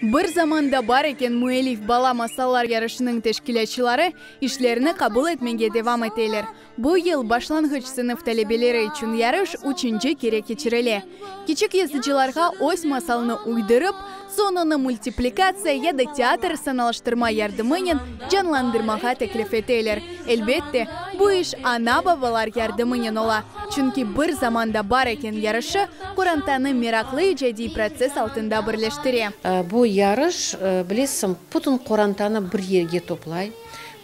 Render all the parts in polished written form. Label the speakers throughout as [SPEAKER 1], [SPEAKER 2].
[SPEAKER 1] Bir zamanda bar eken müellif bala masallar yarışınıñ teşkilâtçıları işlerini qabul etmege devam eteler. Bu yıl başlanğıç sınıf talebeleri içün yarış üçünci kere keçirile. Kiçik yazıcılarğa öz masalını uydurıp, soñ onı multiplikatsiya ya da teatr sanalaştırma yardımınen canlandırmağa teklif eteler. Elbette, bu iş ana-babalar yardımınen ola, çünki Bir zamanda bar eken yarışı qorantanı meraqlı icadiy protsess altında birleştire.
[SPEAKER 2] Bu yarış, bilesiñ, bütün qorantanı bir yerge toplay,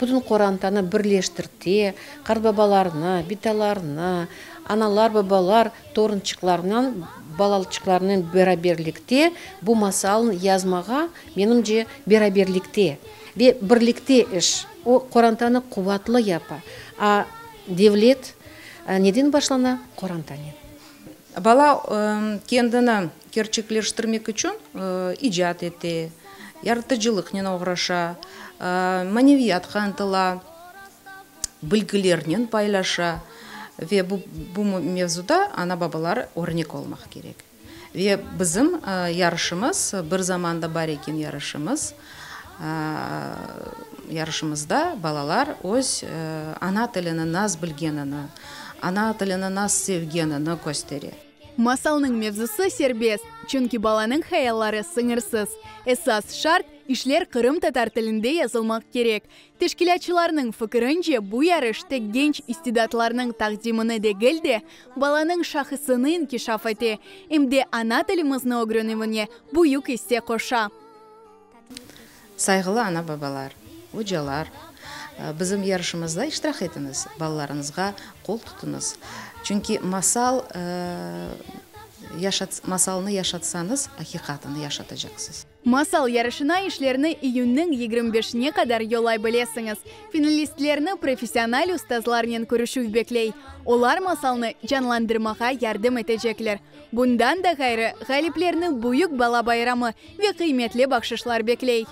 [SPEAKER 2] bütün qorantanı birleştirte, qartbabalarnı, bitalarnı, analar, babalar torunçıqlarınan, balaçıqlarınen beraberlikte bu masalnı yazmağa, menimce, beraberlikte ve birlikte iş, o qorantanı quvatlı yapa. A devlet neden başlana? Qorantanen.
[SPEAKER 3] Bala kendini kerçekleştirmek içün icat ete, yaratıcılıqnen oğraşa, maneviyatqa ıntıla, bilgilernen paylaşa ve bu mevzuda ana-babalar örnek olmaq kerek. Ve bizim yarışımız, bir zamanda bar eken yarışımız, yarışımızda balalar öz ana tilini nas bilgenini, ana tilini nas sevgenini köstere.
[SPEAKER 1] Masalnıñ mevzusı serbest, çünki balanıñ hayalları sıñırsız. Esas şart, işler qırımtatar tilinde yazılmaq kerek. Teşkilâtçılarnıñ fikirince, bu yarış tek genç istidatlarnıñ taqdimini degil de, balanıñ şahısını inkişaf ete, em de ana tilimizni ögrenüvine büyük isse qoşa.
[SPEAKER 3] Sayğılı ana-babalar, ocalar, bizim yarışımızda iştirak etiñiz, balalarıñızğa qol tutuñız. Çünki masal masalnı yaşatsañız, aqiqatını yaşatacaqsız.
[SPEAKER 1] Masal yarışına işlerni iyünniñ 25-ne qadar yollay bilesiñiz. Finalistlerni professional ustazlarnen körüşüv bekley. Olar masalnı canlandırmağa yardım etecekler. Bundan da ğayrı, ğaliplerni büyük bala bayramı ve qıymetli bahşışlar bekley.